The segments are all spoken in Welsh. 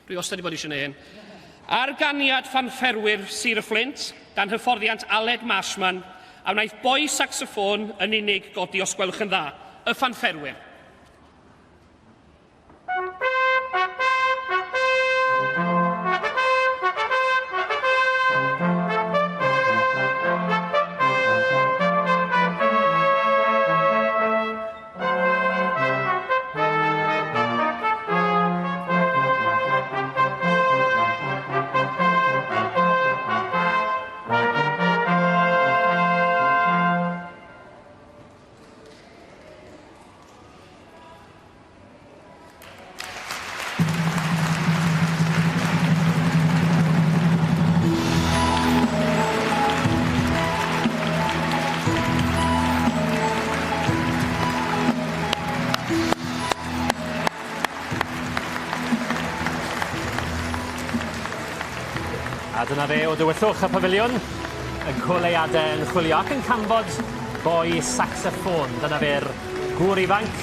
Dwi wastad wedi bod eisiau gwneud hyn. Ar ganiad ffanfferwyr Sir y Fflint, dan hyfforddiant Aled Marshman, a wnaeth boi saxoffôn yn unig godi os gwelwch yn dda, y ffanfferwyr. A dyna fe o dywyllwch y pafiliwn, y goleuadau yn chwilio ac yn canfod boi saxoffôn. Dyna fe'r gŵr ifanc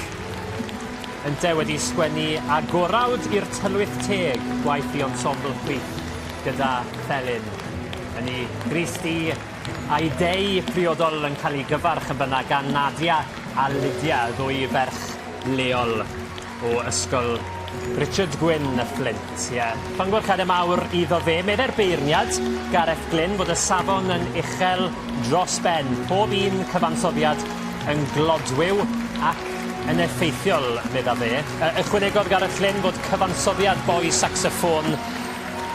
Ynte wedi sgwennu agorawd i'r tylwyth teg, gwaith i ensemble chwith gyda thelyn. Yn ei grys du a'i dei priodol yn cael ei gyfarch yn fan'na gan Nadia a Lydia, y ddwy ferch leol o ysgol Richard Gwyn y Fflint. Ie, llongyfarchiadau mawr iddo fe. Meddai'r beirniad, Gareth Glyn, fod y safon yn uchel dros ben. Pob un cyfansoddiad yn glodwiw ac yn effeithiol, medda fe. Ychwanegodd Gareth Glyn fod cyfansoddiad boi sacsoffôn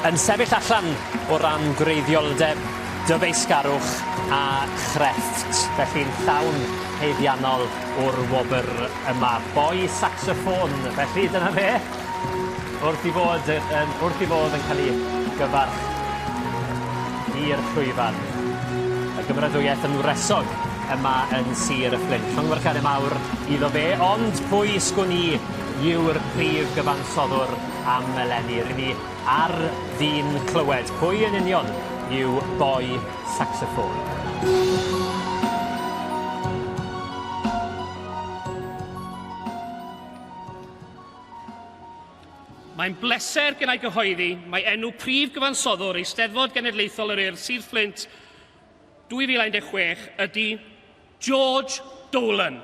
yn sefyll allan o ran gwreiddioldeb, dyfeisgarwch a chrefft. Felly'n llawn haeddiannol o'r wobr yma. Boi sacsoffôn, felly dyna fe. Wrth i fod yn, wrth i fod yn cael ei gyfarch i'r llwyfan. Y gymeradwyaeth yn wresog yma yn Sir y Fflint. Llongyfarchiadau mawr iddo fe, ond pwy sgwn i yw'r prif gyfansoddwr am eleni? Rŷn ni ar fin clywed pwy yn union yw boi sacsoffôn. Mae'n bleser gennau gyhoeddi mai enw prif gyfansoddwr Eisteddfod Genedlaethol yr Urdd Sir Fflint 2016 ydy George Dolan.